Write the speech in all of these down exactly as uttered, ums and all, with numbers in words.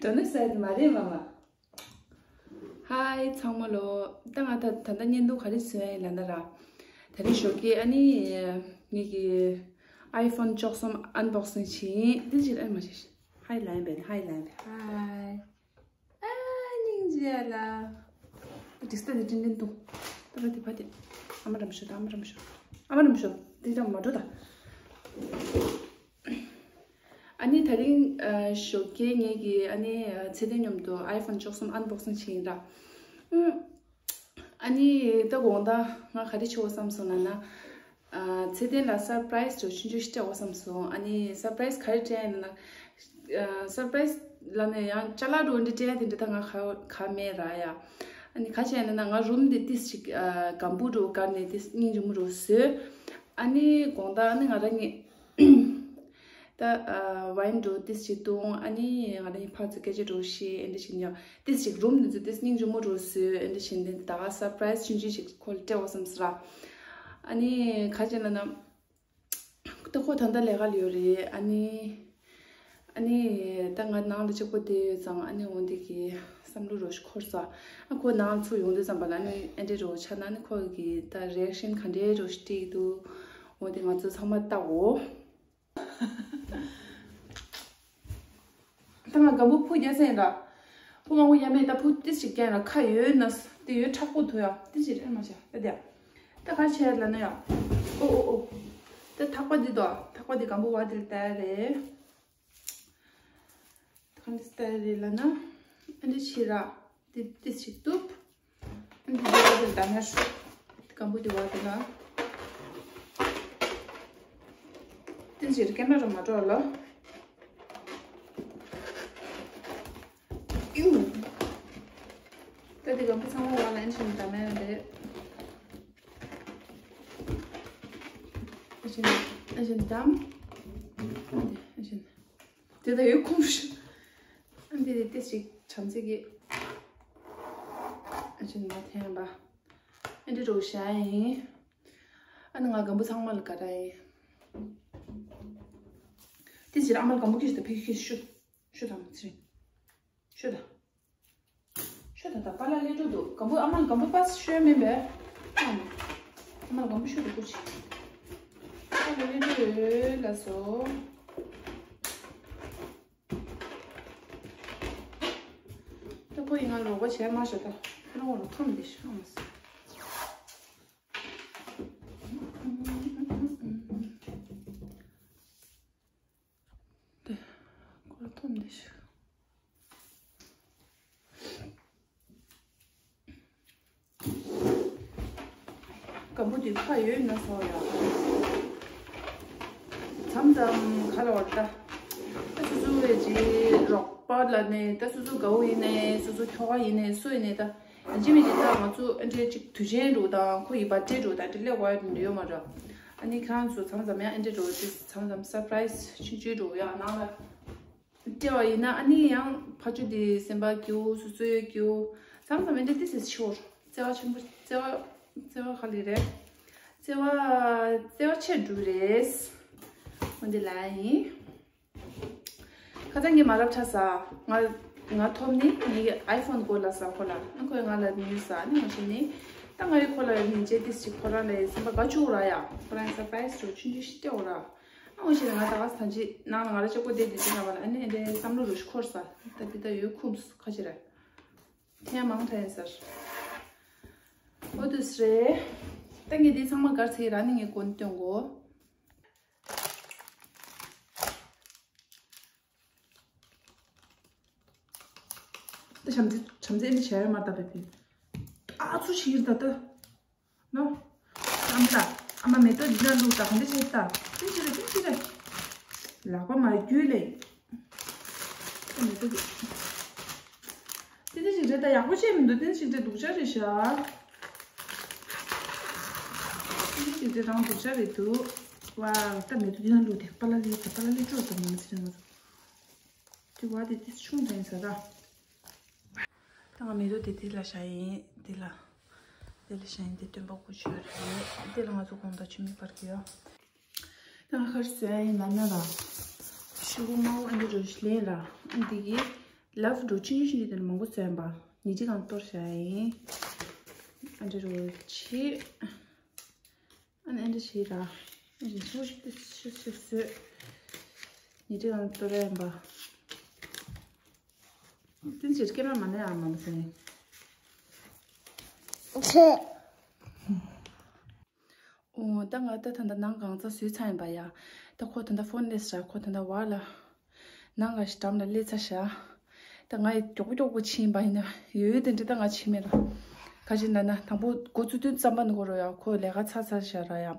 དོན་ནི་ཟེར་དེ་མ་རེད་མ་མ། ཧའི་ཚང་མ་ལོ། ད་ང་ད་ད་ལྟ་བརྙན་ཐུང་ག་རེ་བཟོས་ཡིན་ལབ་ན་ར། ད་རིང་ཞོགས་ཀས་ཨ་ནི་ངེད་ཀྱི་ཨའི་ཕོན་བཅུ་གསུམ་ཨན་བོག་སིང་བྱས་ཡིན། འདི་ཅིག་ཨེ་མ་བྱེད། ཧའི་ལན་བེན། ཧའི་ལན་བེན། ཧའི། ཨ་ནིང་ཇེ་ལ། ཏིག་སྟ་དེ་ཏིང་ཏིང་ཏུང་། ཏ་ཏ་དེ་ཕ་དེ། ཨ་མ་རམ་ཤོ་ད་ཨ་མ་རམ་ཤོ། ཨ་མ་རམ་ཤོ། ཏིག་ཏ་མ་འགྲོ་ད། ཨ་ནི་ད་རིང་ཨ་ཞོགས་ཀས་ངེད་ཀྱི་ཨ་ནི་ཨ་ཚེ་བརྟན་མཉམ་དུ་ཨའི་ཕོན་བཅུ་གསུམ་ཨན་བོག་སིང་བྱས་ཡིན་ར། ཨ་ནི་ད་དགོང་དག་ང་ག་རེ་བྱེད་དགོས་བསམ་སོང་ལབ་ན། ཨ་ཚེ་བརྟན་ལ་སར་པ་རའི་སི་འདྲ་ཆུང་ཆུང་ཞིག་སྤྲད་དགོས་བསམ་སོང་། ཨ་ནི་སར་པ་རའི་སི་ག་རེ་སྤྲད་ཡིན་ན། ཨ་སར་པ་རའི་སི་ལབ་ན་ཡང་ཅ་ལག་འདྲ་བོ་འདི་སྤྲད་ཡ་དེ་འདྲ་ད་ང་ག་ག་མེད་ར་ཡ། ཨ་ནི་ག་བྱས་ཡིན་ན་ང་རུམ་འདི་ཏིས་ཅིག་ཨ་སྒམ་པོ་འདྲ་བོ་བཀར་ནས་ཏིས་སྙིང་རྗེ་མོ་འདྲ་བོ་བཟོས། ཨ་ནི་དགོང་དག་ཨ་ནི་ང་རང་གཉིས། ད་ཨ་ཝའིན་འདྲ་བོ་ཏིས་ཅིག་བཏུང་། ཨ་ནི་ང་རང་གཉིས་ཕར་ཚུར་སྐད་ཆ་འདྲ་བོ་བཤད། ཨེ་འདྲ་བྱེད་ཡ་ཏིས་ཅིག་རུམ་འདི་ཚོ་ཏིས་སྙིང་རྗེ་མོ་འདྲ་བོ་བཟོས། ཨེ་འདྲ་བྱས་ནས་ད་ག་སར་པ་རའི་སི་ཆུང་ཆུང་ཞིག་ཁོ་ལ་སྤྲད་དགོས་བསམ་སོང་ར། ཨ་ནི་ག་བྱས་ན་ན། ད་ཁོ་ད་ལྟ་ལས་ཀ་ལ་ཡོད་རེད། ཨ་ནི། ཨ་ནི། ད་ང་ནང་ལ་གཅིག་པོ་བསྡད་ཡོད་ཙང་ཨ་ནི་འོ་འདི་གི་བསམ་བློ་རོ་ཞིག་འཁོར་ས། ཨ་ཁོ་ནང་ལ་ཚུར་ཡོང་དུས་ཙམ་པ་ལ་ཨ་ནི་ཨེ་འདྲའི་རོ་ཆགས་ན་ཨ་ནི་ཁོ་གི་ད་རི་ཨེག་ཤན་ག་འདྲའི་རོ་ཞིག་སྤྲད་ཀྱི་འདུག་འོ་འདི་ང་ཚོ་ཚང་མ་ལྟའོ། ད་ང་སྒམ་པོ་ཕུ་རྒྱག་ས་ཡིན་ར། ཕུ་མང་པོ་རྒྱག་མེད། ད་ཕུ་ཏིས་ཅིག་རྒྱག་ཡིན་ར། ཁ་ཡོད་ན་དེ་ཡོད་མཁྲེགས་པོ་ཐུག་ཡ་ཏིས་ཅིག་རེད་མ་བྱ་ད་དེ། ད་ག་བྱས་ལབ་ན་ཡ། ཨོ་ཨོ་ཨོ། ད་ཐག་པ་འདི་དོ། ཐག་པ་འདི་སྒམ་པོ་བ་དེ་ལ་བལྟ་ཡ་རེད། ད་ག་འདི་ལྟ་ཡ་རེད་ལབ་ན། ཨ་འདི་བྱས་ར། འདི་ཏིས་ཅིག་གཏུབ། འདི་འདི་ལ་ད་ནར་སོ། སྒམ་པོ་འདི་བ་དེ་ལ། ཏིན་ཅིག་སྐད་མ་རུ་མ་འགྲོ་ལོ། ཡུ། ད་འདི་སྒམ་པོ་ཚང་མ་བ་ལ་ཨན་ཤིན་ད་མེ་རེད། ཨན་ཤིན་ཨན་ཤིན་དམ། ཨན་ཤིན། དེ་ད་ཡོད་ཁུམ་ཤི། ཨ་འདི་དེ་ཏིས་ཅིག་བྱམས་བརྩེ་གི། ཨ་ཅི་ནི་མ་འཐེན་པ། ཨ་འདི་རོ་ཤ་ཡིན། ཨ་ནི་ང་སྒམ་པོ་ཚང་མ་ལ་ག་ར་ཡིན། ཏིས་ཅིག་ཨ་མ་ལ་སྒམ་པོ་ཁྱེར་ཏེ་ཕི་ཁྱེར་ཤུ། ཤུ་དང་ཚི་རིང་། ཤུ་དང་། ཤོ་ད་ད་པ་ལ་ལེ་འགྲོ་འདུག་སྒམ་པོ་ཨ་མ་སྒམ་པོ་པ་སི་ཤོད་མིན་པས། ཨ་མ་སྒམ་པོ་ཤོད་འདུག་ཀུ་ཅི། པ་ལ་ལེ་འགྲོ་ཡོད་ལ་སོ། ད་ཁོ་ཡིན་ང་རོགས་པ་བྱས་མ་ཤོད་ད། ཁོ་རང་ངོ་ལ་ཁམས་འདི་ཤོད་མ་སོ། དེ་ཁོ་ལ་ཐོམ་འདི་ཤོད། སྒམ་པོ་དེ་ཁ་ཡོད་ན་སོང་ཡ། མཚམས་མཚམས་ཁ་ལ་བར་ལྟ། ད་སོ་སོ་བས་ཀྱི་རོགས་པ་ལ་ནས་ད་སོ་སོ་དགའ་བོ་ཡིན་ནས་སོ་སོ་ཁྱོ་ག་ཡིན་ནས་སུ་ཡིན་ནས་ད་ཡིན་གཅིག་མིན་གཅིག་ད་ང་ཚོ་ཨ་འདྲས་ཅིག་དུས་ཆེན་འགྲོ་དང་ཁོ་ཡི་བར་ཌེ་འགྲོ་དང་འདྲ་སླེབས་བ་ཡོད་མ་རེད། ཨ་ནི་ཁྱེད་རང་ཚོ་མཚམས་མཚམས་ཡང་ཨ་འདྲས་འགྲོ་ཅིག་མཚམས་མཚམས་སར་པ་རའི་སི་ཆུང་ཆུང་འགྲོ་ཡ་ནང་ལ། སྤྲད་པ་ཡིན་ན་ཨ་ནི་ཡང་ཕ་ཆུ་དེ་སེམས་པ་སྐྱིད་པོ་སོ་སོའི་སྐྱིད་པོ་མཚམས་མཚམས་ཨེ་འདྲ་ཏི་སེ་ཆེ་བོར་བརྩེ་བ་ཆེན་པོ་བརྩེ་བ་བརྩེ་བ་ག་ལེ་རེད། བརྩེ་བ་བརྩེ་བ་ཆེ་འགྲོ་རེད། འོན་ཏེ་ལ་ཡིན། ཁ་སང་གི་མ་རབས་ཆ་ས་ང་ང་ཐོབ་ནི་ངའི་ཨའི་ཕོན་སྐོར་ལ་ས་ཁོ་ལ་ཨ་ཁོས་ང་ལ་ཉུལ་ས་ནི་ང་ཤི་ནི་ད་ང་ཡི་ཁོ་ལ་ཉིན་བྱེད་ཏི་སེ་ཁོ་རང་ལ་སེམས་པ་དགའ་བཅུག་ར་ཡ་ཁོ་རང་ས་པ་རའི་སི་ཆུང་ཆུང་ཞིག་སྤྲད་འོ་ར། ཨ་འོ་ཞེས་ང་ད་ག་ས་ཅི་ནང་ལ་ང་ར་ཅག་པོ་བསྡད་དེ་ཅི་ན་བ་ལ་ཨ་ནི་ཨེ་འདྲའི་བསམ་བློ་རུ་ཤི་འཁོར་ས་ད་འདི་ད་ཡོད་ཁུམས་ཁ་ཅི་ར་ཐེངས་མང་དྲན་ཟེར། འོ་དུས་རེད། ད་ངས་འདི་ཚང་མ་གར་ཚེ་ར་ནི་ངས་གོན་སྟོན་གོ། ད་བྱམས་བརྩེ་བྱམས་བརྩེ་ཨེ་འདྲ་བྱས་ཡོད་མ་ད་བེ་བེ། ཨ་ཚུ་ཕྱིར་ད་ད། ནོ། ཨ་མ་ལ། ཨ་མ་མེ་ཏོག་འདི་ན་བླུགས་ད་ག་འདྲ་བྱས་ད། ཏིན་ཅི་རེད་ཏིན་ཅི་རེད། ལག་པ་མ་རྒྱུས་ལེ། ཨ་མེ་ཏོག་འདི། ཏིན་ཅི་ཞིག་རེད་ད་ཡག་པོ་བྱས་མི་འདུག་ཏིན་ཅི་ཞིག་རེད་སྡུག་ཅག་རེད་ཤག་ཏིན་ཅི་ཞིག་རེད་རང་སྡུག་ཅག་རེད་འདུག་ཝའོ་ད་མེ་ཏོག་འདི་ན་བླུགས་ཏེ་པ་ལ་ལི་ད་པ་ལ་ལི་སྤྲོད་ད་མ་ཚི་རེད་ང་ཚོ། དེ་བ་དེ་དེ་ཆུང་དྲན་ས་ར། ད་ང་མེ་ཏོག་དེ་དེ་ལ་བཞག་ཡིན་དེ་ལ། དེ་ལ་བཞག་ཡིན་དེ་སྟོན་པ་ཀུ་ཅོ་རེད། དེ་ལ་ང་ཚོ་དགོང་དག་ཆུ་མིག་པར་གི་ཡོད། ད་ང་ཁར་བཟོས་ཡིན་ལབ་ན་ར། ཤུ་གུ་མང་ཨ་འདི་རུ་ལེན་ར། ཨ་འདི་གི་ ལབ་འགྲོ་ཆུང་ཆུང་ཆུང་དེ་མང་པོ་བཟོས་ཡིན་པ། ཉི་ཁྲི་གང་གཏོར་བྱ་ཡིན། ཨ་འདྲ་རུ་ཆེ། ཨ་ནི་ཨ་འདྲ་བྱེད་ར། ཨ་ནི་ཆུང་ཆུང་དེ་ཆུ་ཆུ་བཟོས། ཉི་ཁྲི་གང་གཏོར་ཡིན་པ། དེ་ཕྱིར་སྐེ་མ་མ་ནས་ཨ་མ་མ་ཟེར་ནས། ཨོ། ད་ང་ད་ད་ད་ནང་གང་ཚ་བཟོས་ཚར་ཡིན་པ་ཡ། ད་ཁོ་ད་ད་ཕོན་ལས་ར་ཁོ་ད་ད་བ་ལ། ནང་ག་ཞིག་འགྲམ་ལ་སླེབས་ཚར་ཤག་ད་ང་ཡི་མགྱོགས་པོ་མགྱོགས་པོ་ཕྱིན་པ་ཡིན་ན་ཡོད་ཡོད་དེ་འདྲ་ད་ང་ཕྱིན་མེད་ལ། ག་ཅི་ན་ན་དང་པོ་འགོ་ཚུགས་དུས་ཙམ་པ་ནི་གོ་རོ་ཡ་ཁོ་ལས་ཀ་ཚར་ཚར་ཤག་ར་ཡ། ཨ་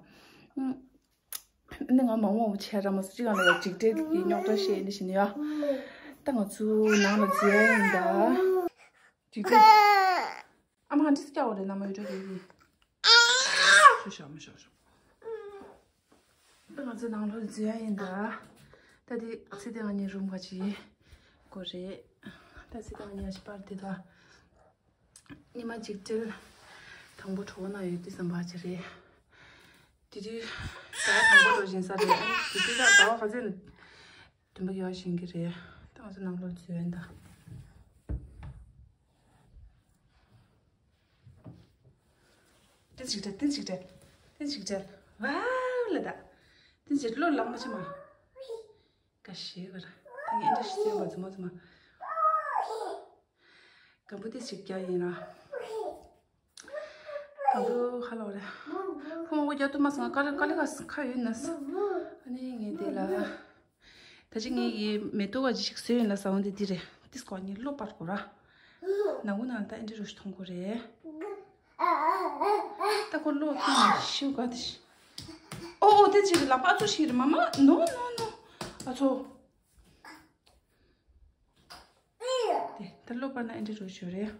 ནི་ང་མང་མང་བྱས་ར་མ་སུ་ཅི་གང་ལ་ཡ་འཇིགས་བྲལ་གྱི་རྙོག་དྲ་བཤད་ནི་ཞིག་ཡ། ད་ང་ཚོ་ནང་ལ་འཛུལ་ཡ་ཡིན་ད། འཇིགས་བྲལ། ཨ་མ་ཧན་ཏིས་ཀྱ་འོ་རེ་ན་མ་ཡོད་རེ་གི། ཤོ་ཤོ་མ་ཤོ་ཤོ། ད་ང་ཚོ་ནང་ལོགས་འཛུལ་ཡ་ཡིན་ད། ད་དེ་ཚེ་དེ་ང་གཉིས་རུམ་ག་ཅི་གོ་རེད། ད་ཚེ་དེ་ང་གཉིས་ཨ་ཤི་པར་དེ་ད། ཉི་མ་འཇིགས་བྲལ་དང་པོ་གྲོགས་ན་ཡོད་དུས་ཙམ་པ་ཅི་རེད། དེ་དུས་ཟླ་བ་དང་པོ་འགྲོ་བཞིན་ས་རེད། ཨ་ནི་དེ་དུས་ད་ཟླ་བ་ག་ཚོད་ནས་བདུན་པ་ཡོད་བཞིན་གི་རེད། ད་ང་ཚོ་ནང་ལོགས་འཛུལ་ཡ་ཡིན་ད། ཏིན་ཞིག་སྤྲད། ཏིན་ཞིག་སྤྲད། ཏིན་ཞིག་སྤྲད། ཝའོ་ལ་ད། ཏིན་ཞིག་བློ་ལངས་པ་ཆེ་མ། ག་ཤེས་ག་ར། ད་ངས་འདྲ་ཞིག་བསྟན་པ་རྫུན་མ་རྫུན་མ། སྒམ་པོ་ཏིན་ཞིག་རྒྱག་ཡིན་ར། དང་པོ་ཁ་ལོ་རེ། ཁོ་མ་གོ་རྒྱག་ཏུ་མ་སོང་ང་ཀ་ལི་ཀ་ལི་ག་ཁ་ཡོད་ན་སོ། ཨ་ནི་ངས་དེ་ལ། ད་ཅི་ངས་ཡི་མེ་ཏོག་ག་ཅི་ཞིག་བཟོས་ཡིན་ལ་ས་བོན་དེ་འདི་རེད། ཏིས་ཀོ་ནི་བློ་པར་གོ་ར། ནང་གུ་ནང་ད་ཨེ་འདྲི་རུ་ཞིག་མཐོང་གོ་རེད། ད་ཁོ་བློ་ཐོན་ནས་ཤིའུ་ག་དེ་ཤི། ཨོ་ཨོ་དེ་ཅི་རེད་ལག་པ་ཨ་ཚོ་ཞིག་རེད་མ་མ། ནོ་ནོ་ནོ། ཨ་ཚོ། དེ་ད་བློ་པར་ན་ཨེ་འདྲི་རུ་ཞོ་རེད།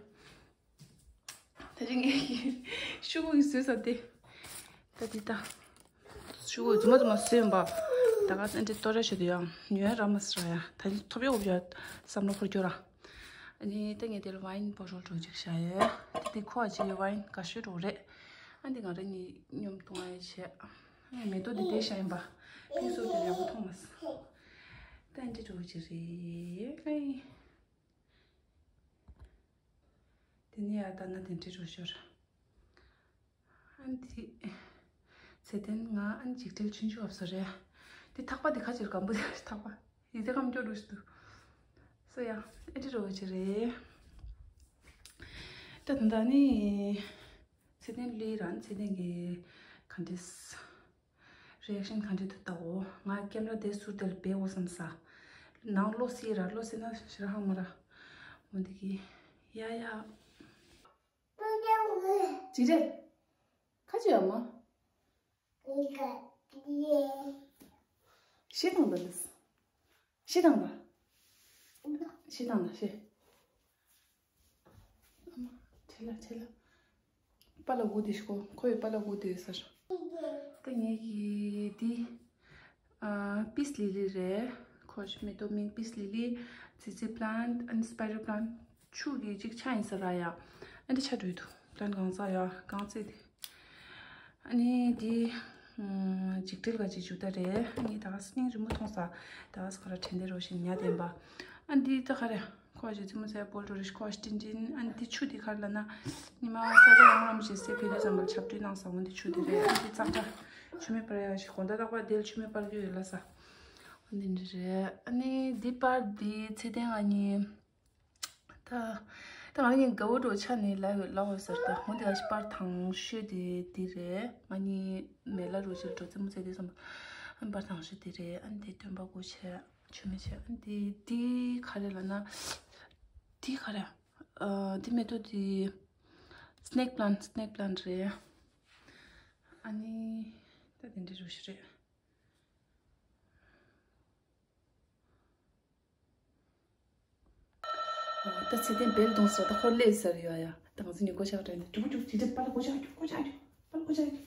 ད་ཅི་ངས་ཤུ་གུ་ཡི་བཟོས་ས་དེ། ད་དེ་ད། ཤུ་གུ་རྫུན་མ་རྫུན་མ་བཟོས་ཡིན་པ། ད་ག་ཨེ་འདྲི་ཏོ་ར་ཞོ་དེ་ཡང་ཉོ་ཡ་ར་མ་སི་ར་ཡ། ད་ཅི་ཐོབ་ཡོད་ཡོད་བསམ་བློ་འཁོར་རྒྱུ་ར། ཨ་ནི་ད་ངས་དེ་ལ་ཝ་ཡིན་བོ་ཊལ་འགྲོ་ཅིག་བཞག་ཡོད། ད་དེ་ཁོ་ཨ་ཅི་ཝ་ཡིན་དགའ་ཤོས་འགྲོ་རེད། ཨ་འདི་ང་རང་གཉིས་མཉམ་འཐུང་ཨ་ཡ་བྱས། ཨ་མེ་ཏོག་དེ་དེ་བཞག་ཡིན་པ། ཕིང་སོ་དེ་ཡག་པོ་མཐོང་མ་སོང་། ད་ཨེ་འདྲི་འགྲོ་ཅིག་རེད་ཨ་ཡིན། དེ་ནས་ཡར་ལྟ་ན་དེ་འདྲའི་རུ་ཤོར། ཨ་འདི། ཚེ་བརྟན་ང་ཨ་འཇིགས་བྲལ་ཆུང་ཆུང་བབས་སོ་རེད། དེ་ཐག་པ་དེ་ཁ་ཕྱིར་སྒམ་པོ་དེ་ཐག་པ། ཡིད་དེ་ཁམ་སྐྱོ་རུ་ཞིག་འདུག་སོ་ཡ། ཨེ་འདྲའི་རུ་ཆེ་རེད། ད་ད་ད་ནི། ཚེ་བརྟན་ལུས་རང་ཚེ་བརྟན་གྱི་ག་འདྲས། རི་ཨེག་ཤན་ག་འདྲ་འདུག་ལྟ་འོ། ང་ཀེམ་ར་དེ་ཟུར་དེར་སྦས་འོ་བསམ་ས། ནང་བློ་སི་ར་བློ་སི་ན་ཞེ་ར་ཧང་མ་ར། འོ་འདི་གི། ཡ་ཡ། ཅི་རེད། ཁ་ཅི་ཡ་མ། ཤི་དང་ད་ལི་སི། ཤི་དང་ད། ཤི་དང་ད་ཤི། ཨ་མ། ཁྲེ་ལ་ཁྲེ་ལ། པ་ལ་གུ་དེ་ཤི་ཁོ་ཁོ་ཡི་པ་ལ་གུ་དེ་ཡོད་ས་ར། ད་ངས་ཀྱི་དེ། ཨ་པིས་ལི་ལི་རེད། ཁོ་ཞི་མེ་ཏོག་མིང་པིས་ལི་ལི། ཙི་ཙི་པི་ལན་ཨན་སི་པའི་ཌར་པི་ལན་ཆུ་གི་གཅིག་ཆ་ཡིན་ས་ར་ཡ། ཨ་འདི་ཆ་འགྲོ་ཡི་འདུག་པི་ལན་གང་ས་ཡ་གང་ཚེ་དེ། ཨ་ནི་འདི། ཨམ་འཇིགས་བྲལ་ག་ཅིག་འཇུ་ད་རེད། ཨ་ནི་ད་ག་སྙིང་རི་མོ་མཐོང་ས། ད་ག་ས་ག་ར་དྲན་དེ་རོ་ཞིག་ཉ་དེན་པ། ཨ་འདི་ད་ག་རེ། ཁོ་ཞིག་ཙི་མོ་ཚེ་བོལ་འགྲོ་རེ་ཁོ་ཞིག་ཏིན་ཏིན། ཨ་འདི་ཆུ་འདི་ག་རེ་ལ་ན། ཉི་མ་ས་ཆ་རང་རང་ཞིག་སེ་ཕེ་ལེ་ཙམ་པ་ཆབ་ཏུ་ནང་ས་འོན་འདི་ཆུ་འདི་རེད། ཨ་འདི་ཙག་ཙག་ཆུ་མེ་པར་ཡ་ཞིག་གོང་ད་ཏག་པ་དེལ་ཆུ་མེ་པར་རྒྱུ་ཡོད་ལ་ས། ཨ་འདི་འདི་རེད། ཨ་ནི་འདི་པར་འདི་ཚེ་བརྟན་ང་གཉིས། ད། ད་ང་གཉིས་དགའ་བོ་འགྲོ་ཆ་ནས་ལ་ཡོད་ལ་འོད་ཟེར་ད་ཧོ་འདི་ལ་ཞིག་པར་དང་ཤོས་དེ་དེ་རེད། ང་གཉིས་མེ་ལ་རུ་ཕྱིར་འགྲོ་ཙི་མོ་ཚེ་དེ་སོང་། པར་དང་ཤོས་དེ་རེད། ཨ་འདི་སྟོན་པ་སྐུ་ཆེ་ཆུ་མེ་ཆེ། ཨ་འདི་འདི་ག་རེ་ལ་ན། འདི་ག་རེ། ཨ་འདི་མེ་ཏོག་འདི། སི་ནེག་པི་ལན་སི་ནེག་པི་ལན་རེད། ཨ་ནི། ད་དེ་འདྲའི་རུ་ཤི་རེད། ད་ཚེ་བརྟན་བེལ་གཏོང་ས་ད་ཁོ་སླེབས་ས་རེད་ཡ་ཡ། ད་ང་ཚོ་ནི་སྒོ་ཕྱག་དྲན་ཏེ་རྒྱུག་རྒྱུག་ཅི་ཅི་པ་ལ་སྒོ་ཕྱག་རྒྱུག་སྒོ་ཕྱག་རྒྱུག་པ་ལ་སྒོ་ཕྱག་རྒྱུག་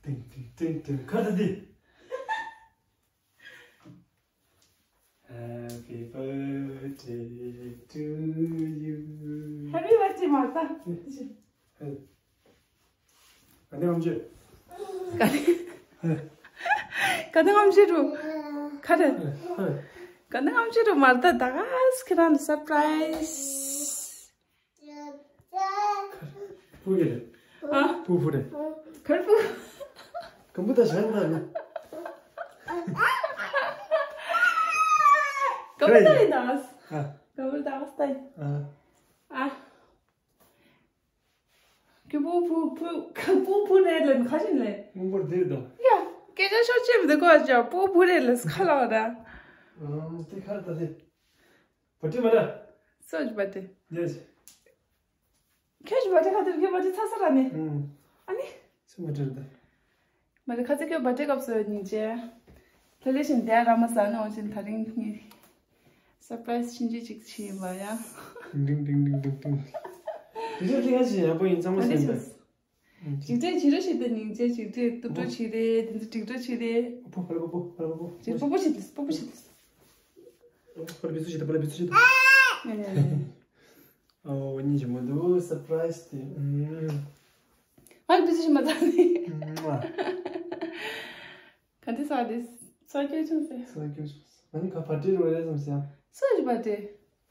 ཏིང་ཏིང་ཏིང་ཏིང་། ག་རེ་ད་འདི། Happy birthday to you. Happy birthday མ་ད། ཨ་ནི་ཨམ་ཅི། ག་ནི། ག་ནི་ངམ་ཤེས་རུ། ག་རེ། ག་ནི་ངམ་ཤེས་རུ་མར་ད་ད་ག་སི་ཁྱེད་རང་ལ་སར་པ་རའི་ཛི། པུ་གི་རེད། ཨ། པུ་པུ་རེད། གར་པུ། གམ་བུ་ད་ཞང་ད་ནི། གམ་བུ་ད་ཡིན་ད། ཨ། གམ་བུ་ད་ཡིན། ཨ། ཨ། ཁྱོད་པུ་པུ་པུ། ཁ་པུ་པུ་རེད་ལབ་ཁ་ཞིག་ལས། མང་པོར་བསྡད་དོ། ཡ། སྐད་ཆ་ཤོར་ཆེ་མི་འདུག་གོ་ཅག་པུ་པུ་རེད་ལབ་ཁ་ལ་བ་ད། ཨང་། དེ་ཁར་ད་དེ། བ་ཏི་མ་ར། སོ་ཅི་བ་ཏི། ཡེ་སི། ཁྱོད་ཀྱི་བ་ཏི་ཁ་ཏི་ཁྱོད་བ་ཏི་ཚ་ས་ར་ནི། ཨང་། ཨ་ནི། སུ་མ་དྲན་ད། མ་རེད། ཁ་ཚ་ཁྱོད་བ་ཏི་སྐབས་སུ་སྙིང་རྗེ། ལྷ་ལས་བཞིན་དེ་ར་མ་ཟ་ནི་འོང་ཞིན་ད་རིང་ངས་སར་པ་རའི་ཛི་ཆུང་ཆུང་ཅིག་བྱས་ཡིན་པ་ཡ། ཏིང་ཏིང་ཏིང་ཏིང་ཏིང་ཏིང་། དེ་ཚོ་ཐིག་ཡ་ཞིག་ཡག་པོ་ཡིན། གཙང་མ་ཨ་ནི་ཟིན་པས། ཅིག་ཅིག་ཅིག་རེ་ཞིག་ཏུ་སྙིང་རྗེ། ཅིག་ཅིག་ཏུ་འགྲོ་ཆེ་རེད། དེ་ཚོ་ཅིག་འགྲོ་ཆེ་རེད། པོ་པོ་པོ་པོ་པོ་པོ། ཅིག་པོ་པོ་ཞིག་ཏུ་པོ་པོ་ཞིག་ཏུ། པོ་པོ་བི་ཚུ་ཞིག་ཏུ་པོ་པོ་བི་ཚུ་ཞིག་ཏུ། ཡ་ཡ་ཡ། ཨོ་ཉིན་ཞིག་མ་འདུག་སར་པ་རའི་ཛི་དེ། ཨ་བི་ཚུ་ཞིག་མ་ཚང་ནི། ག་འདི་ས་དེ་ས་སྐྱོ་ཆུང་སེ། ས་སྐྱོ་ཆུང་སེ། ང་ནི་ག་བ་ཏི་རོ་རེད་བསམ་སེ། སུ་ཡི་བ་ཏི།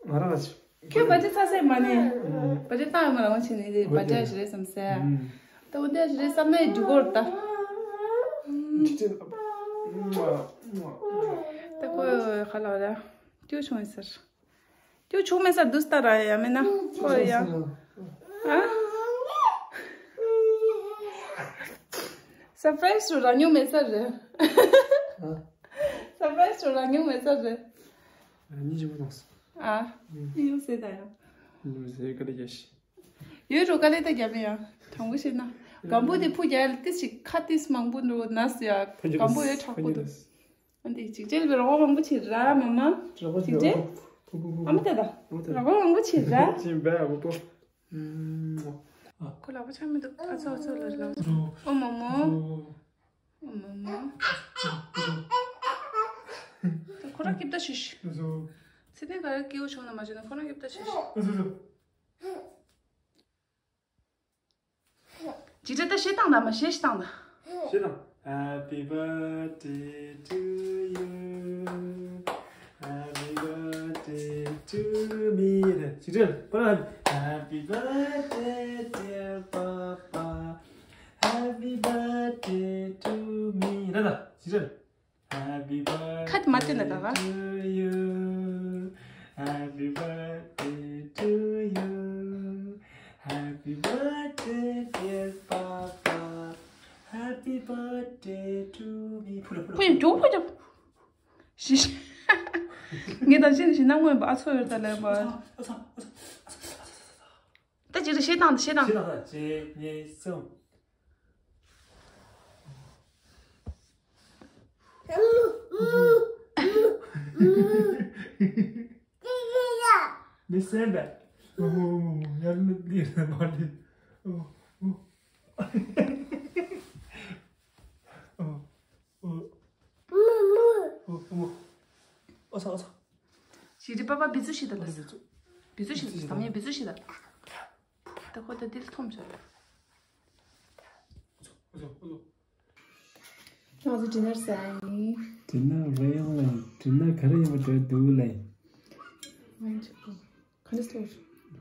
ང་རང་ལ་ཆུ། ཁྱོད་བ་ཏི་ཚ་སེ་མ་ནི། བ་ཏི་བཏང་ཡོད་མ་རང་བ་ཆེ་ནི་རེད། བ་ཏི་ཞིག་རེད་བསམ་སེ། ད་འོ་དེ་ཞིག་རེད་བསམ་ན་ཡི་འགྲིག་གོ་ར་ད། ཅི་ཅི། ད་ཁོ་ཁ་ལ་ར། སྐྱོ་ཆུང་ཡི་ཟེར། ཁྱོད་ཆུང་མེད་སར་འདུག་སྟ་ར་ཡ་མེད་ན་ཁོ་ཡ། ཨ། སར་པ་རའི་ཛི་རུ་རག་མྱོང་མེད་ས་རེད། ཨ། སར་པ་རའི་ཛི་རུ་རག་མྱོང་མེད་ས་རེད། ཨ་ནི་ཅི་མོ་དང་སོ། ཨ། ཨུམ། ཡོད་ཟེར་ད་ཡ། ཡོད་ཟེར་ག་ལེ་རྒྱ་ཤི། ཡོད་རུ་ག་ལེ་ད་རྒྱ་མེད་ཡ། དྲང་པོ་བཤད་ན། སྒམ་པོ་དེ་ཕུ་རྒྱ་ལ་ཏིས་ཞིག་ཁ་ཏིས་མང་པོ་འགྲོ་ན་སུ་ཡ། སྒམ་པོ་ཡོད་དྲག་པོ་འདུག་ཨ་འདི་ཅིག་ཅེ་ལ་རོགས་མང་པོ་བྱེད་ར་མ་མ། རོགས་ཅིག་ཅེ། རོགས་པོ་པོ་པོ། ཨ་མ་ཏེ་ད། ཨ་མ་ཏེ་ད། རོགས་མང་པོ་བྱེད་ར། ཅིན་བེ་ཨ་པོ་པོ། ཨུམ། ཨ། ཁོ་ལག་པ་ཆག་མི་འདུག་ཨ་ཚོ་ཨ་ཚོ་ལ་ལ། ཨོ་མོ་མོ། ཨོ་མོ་མོ། ད་ཁོ་རང་སྐྱིབས་ད་ཤིག་ཨ་ཚོ། ཚེ་བརྟན་ག་རེ་སྐྱེ་བོ་བྱུང་ན་མ་བྱུང་ན་ཁོ་རང་སྐྱིབས་ད་ཤིག་ཨ་ཚོ་ཨ་ཚོ། ཇི་འདྲ་ད་ཤེས་སྟངས་དང་མ་ཤེས་སྟངས་དང་། ཤེས་དང་། Happy birthday to you. Happy birthday to me. རེད། ཇི་འདྲ་པ་ར། Happy birthday, dear papa. Happy birthday to me. རེད་ད། ཇི་འདྲ། Happy birthday ཁ་དེ་མ་བཏོན་ན་ད་ག to you. Happy birthday to you. Happy birthday, dear papa. Happy birthday to me. ཕུ་ལ་ཕུ་ལ། ཕུ་ཡ་འཇོག་ཕུ་འཇོག་ཤི་ཤི། ངས་ད་ཤི་ཤི་ནང་ངོས་པ་ཨ་ཚོ་ཡོད་ད་ལས་པ། ཨ་ཚ་ཨ་ཚ། ད་ཅི་རེད་ཤེས་དང་ད་ཤེས་དང་། ཤེས་དང་ད་ཅི་ངས་སེམས། མི་སེམས་པས། ཨོ་ཡར་ནི་འདི་རེད་མ་རེད། ཨོ་ཨོ། ཨོ་ཨོ། ཨོ་ཨོ། ཨོ་ཚ་ཨོ་ཚ། ཞི་ཏི་པ་པ་བི་ཚུ་ཤི་ད་ལ། བི་ཚུ་ཤི་ད་མེ་བི་ཚུ་ཤི་ད། ད་ཁོ་ད་དིལ་ཐོམ་ཆོད། ང་ཚོ་ཌི་ནར་ཟ་ཡིན། ཌི་ནར་རེད་ལེ། ཌི་ནར་ག་རེ་ཡིན་པ་འདྲ་འདུག་ལེ། ང་ཚོ་ག་འདྲ་སྟོར།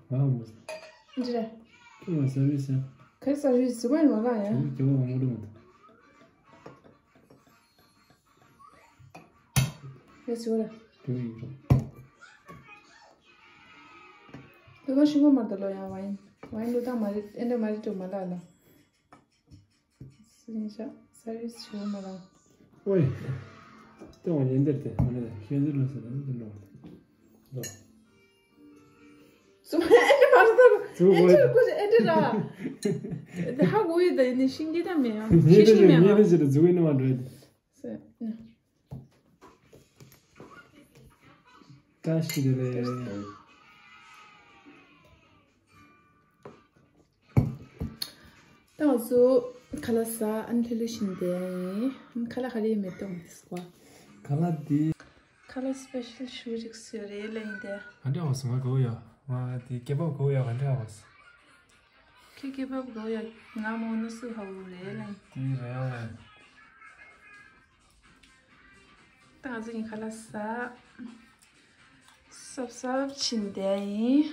ང་མོ། འདི་རེད། ཁྱོད་ང་ཟ་རུས་ཟ། ག་རེ་ཟ་རུས་ཟ་བ་ཡིན་མ་ལ་ཡ། ཁྱོད་ཀྱི་བ་མོ་རུ་མ་ད། ཡ་ཟོ་ར། དུ་ཡིན་རུང་། དུ་མ་ཤི་མོ་མར་ད་ལོ་ཡང་བ་ཡིན། བ་ཡིན་ལུ་དང་མ་རེད། ཨེ་འདྲ་མ་རེད་དུ་མ་ལ་ལ། སི་ཉི་ཤ་སར་བིས་བྱེད་མ་ལ། ཨོའི། ཏོང་ཡིན་འདིར་དེ་མ་ནི་ཤེས་འདིར་ལོ་ཟེར་ན་འདིར་ལོ། ལོ། སུ་མ་ཨེ་འདྲ་མ་རེད་ད། ཨེ་འདྲ་ལ་ཨེ་འདྲ་ར། དེ་ཧ་གོ་ཡི་ད་ཡིན་ནི་ཤིང་གི་ད་མེ་ཡང་ཤེས་ཤིང་མེ་ཡང་། ཉེ་རེ་ཞིག་ལ་འཛུགས་ཡིན་ནི་མ་འགྲོ་ཡི། བཀྲ་ཤིས་བདེ་ལེགས། ད་ང་ཚོ་ཁ་ལག་ཟ། ཨ་ནི་ལྷོད་ལྷོད་བཞིན་བསྡད། ཨ་ནི་ཁ་ལག་ག་རེ་ཡིན་མེད་གཏོང་དེ་སྐོར། ཁ་ལག་འདི། ཁ་ལག་སི་པེ་ཤལ་ཞུ་རིགས་ཟེར་རེད་ལ་ཡིན་ཏེ། ག་འདྲ་བ་སོང་ང་གོ་ཡ། ང་དེ་སྐྱེ་བབ་གོ་ཡ་ག་འདྲ་བ་སོང་། ཁྱེད་ཀྱི་བབ་གོ་ཡ། ང་མོ་ནུ་སུ་ཧ་བུ་རེད་ལན། དེ་རེད་ཨ། ད་ང་ཚོ་ཡིན་ཁ་ལ་ས། སབ་སབ་ཕྱིན་བསྡད་ཡིན།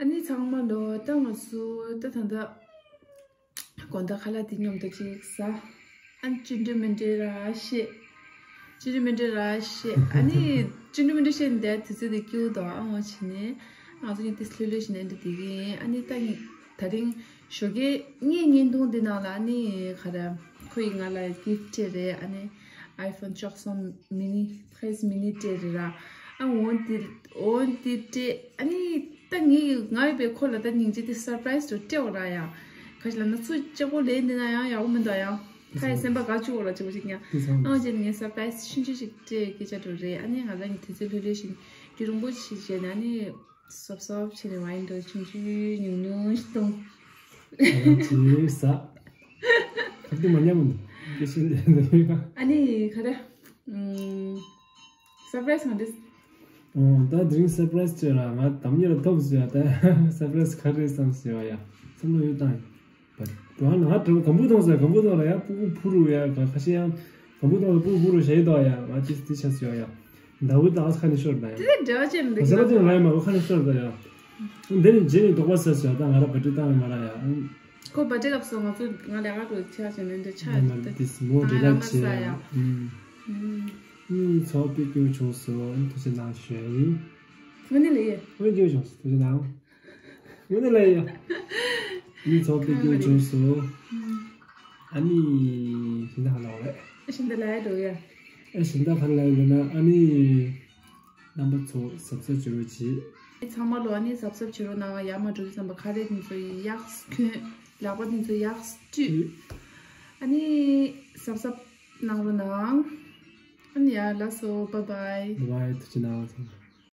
ཨ་ནི་ཚང་མ་ལོ་ད་ང་ཚོ་ད་ད་ད། དགོང་དག་ཁ་ལག་འདི་མཉམ་དུ་ཅིག་ཟ། ཨ་ནི་ཅི་འདྲ་མི་འདྲ་ར་བཤད། ཅི་འདྲ་མི་འདྲ་ར་བཤད། ཨ་ནི་ཅི་འདྲ་མི་འདྲ་བཤད་ནས་དུས་ཚོད་འདི་སྐྱིད་པོ་འདུག་ཨ་འོ་བྱས་ནས་ང་ཚོ་གཉིས་ཏིས་ལྷོད་ལྷོད་བྱས་ནས་འདི་འདི་གི་ཡིན། ཨ་ནི་ད་ད་རིང་ཞོགས་ཀས་ངའི་བརྙན་ཐུང་འདི་ནང་ལ་ཨ་ནི་ག་རེ་ཁོ་ཡིས་ང་ལ་གིཕ་སྤྲད་རེད། ཨ་ནི་ཨའི་ཕོན་བཅུ་གསུམ་མི་ནི་ཕེས་མི་ནི་སྤྲད་རེད་ར། ཨ་འོ་འདི་འོ་འདི་སྤྲད། ཨ་ནི་ད་ངས་ང་ཡོད་པའི་ཁོ་ལ་ད་སྙིང་རྗེ་དེ་སར་པ་རའི་སི་དུ་སྤྲད་འོ་ར་ཡ། ག་ཞིག་ལབ་ན་ཚུར་ལྕགས་པོ་ལེན་འདི་ན་ཡང་ཡག་པོ་མི་འདུག་ཡང་། ཁ་ཡི་སེམས་པ་དགའ་བཅུག་འོ་ར་ཅིག་པོ་ཞིག་ཡང་། དེ་ཚང་ཨང་བྱས་ནས་ངས་སར་པ་རའི་སི་ཆུང་ཆུང་ཞིག་སྤྲད་སྐད་ཆ་འགྲོ་རེད། ཨ་ནི་ང་ལ་ནི་དུས་ཚོད་ལྷོད་ལྷོད་བཞིན་རྒྱུ་རིང་པོ་ཞིག་བྱས་ནས་ཨ་ནི་སོབ་སོབ་བྱས་ནས་ཝའིན་འགྲོ་ཆུང་ཆུང་ཉུང་ཉུང་ཞིག་བཏུང་། ཅིག་ཟ། ཁབ་ཏུ་མ་ཉམས་མི་འདུག་སྐད་ཆ་འདི་འདི་ཡོད་པ། ཨ་ནི་ག་རེ། ཨུམ། སར་པ་རའི་སི་གང་འདྲ། ཨོ་ད་དེ་རིང་སར་པ་རའི་སི་བྱས་ར། ང་དམ་ཉེ་ལ་ཐོབ་ཟེར་ཡ། ད་སར་པ་རའི་སི་ག་རེ་བསམ་ཟེར་བ་ཡ། བསམ་བློ་ཡོད་བཏང་ཡིན། བ་ང་དྲང་གམ་བུ་ཐོང་ཟེར། གམ་བུ་ཐོང་ལ་ཡ་སྤུ་གུ་འཕུར་རུ་ཡ། ག་ཁ་ཤས་ཡང་གམ་བུ་ཐོང་ལ་སྤུ་གུ་འཕུར་རུ་བྱས་ཡོད་ཡ། ང་ཅི་དེ་ཆ་ཟེར་བ་ཡ། ཟླ་བུ་ད་ཁ་ནས་ཤོར་ད་ཡ། དེ་ལས་འབྲེལ་བ་ཅན་མི་འདུག་ཟླ་བུ་ཐོང་ལ་ཡ་མ་བུ་ཁ་ནས་ཤོར་ད་ཡ། འདི་ནི་རྗེས་ནས་དོགས་པ་ཟེར་ཟེར། ད་ང་ར་བ་ཏི་བཏང་ཡོད་མ་ར་ཡ། ཁོ་བར་ཐི་ཌེ་སྐབས་སུ་ང་ཚོ་ང་ལས་ཀ་འགྲོ་ཆ་བྱས་ནས་འདི་ཆ་ཡོད་ད། ཏིས་མོ་ང་ར་མ་ས་ཡ། ཨུམ། ཨུམ། ཚོགས་པའི་སྐྱོ་བྱུང་སོ། ཐུགས་རྗེ་གནང་ཞུ་ཡ་ཡིན། ངོ་ནས་ལས་ཡོད། ངོ་ནས་སྐྱོ་བྱུང་སོ། ཐུགས་རྗེ་གནང་། ངོ་ནས་ལས་ཡོད། ཨུམ། ཚོགས་པའི་སྐྱོ་བྱུང་སོ། ཨུམ། ཨ་ནི་ཤིན་ཏུ་ཧ་ལ་བ་རེད། ཤིན་ཏུ་ལ་ཡ་འགྲོ་ཡ། ཨེ་ཤིན་ཏུ་ཧ་ལ་ཡ་ན་ཨ་ནི། རྣམ་པ་ཚོ་གཟབ་གཟབ་བྱེད་རོགས་གྱིས། ཚང་མ་ལོ་ཨ་ནི་གཟབ་གཟབ་བྱེད་རོགས་གནང་། ཡར་མར་འགྲོ་དུས་ཙམ་པ་ཁ་རས་དེ་ཚོ་ཡག་གོན། ལག་པ་དེ་ཚོ་ཡག་བཀྲུས། ཨ་ནི་གཟབ་གཟབ་གནང་རོགས་གནང་། ཨ་ནི་ཡ་ལགས་སོ། bye bye. Bye bye. ཐུགས་རྗེ་གནང་།